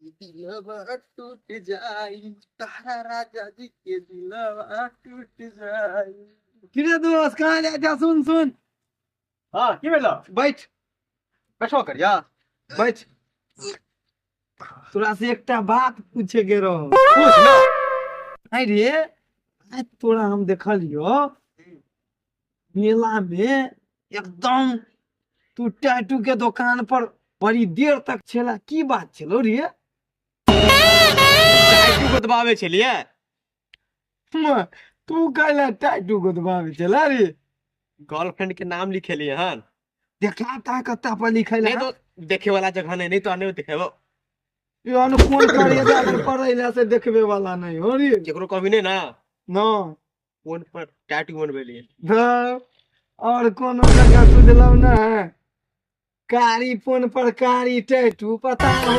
दिलवा टूट जाई तारा राजा जी के दिलवा टूट जाई। किरे दोस्त, कहाँ जाय छा? सुन सुन। हाँ, की भेलो? बैठ। बैठो करिया। बैठ, तोरा से एकटा बात पूछे के रहो। पूछ ना। आइ रे, आइ तोरा हम देखलियो मेला में, एकदम तू टैटू के दुकान पर बड़ी देर तक छेला, की बात छेलो रे? टैटू गोदबाबै छलियै। तू कहला टैटू गोदबाबै छला रे? गर्लफ्रेंड के नाम लिखेलियै हन। देखला ता कत्ता पर लिखल? नहीं तो देखे वाला जगह नहीं, नहीं तो नहीं देखेबो। यो अनुकूल करिए जाकर पढ़ै से देखबे वाला नहीं हो रे। केकरो कभी नहीं ना। न। फोन पर टैटू बनबेलियै। धर, और कोनो जगह सुझलौ ना है? कारी फोन पर कारी टैटू, पता हो।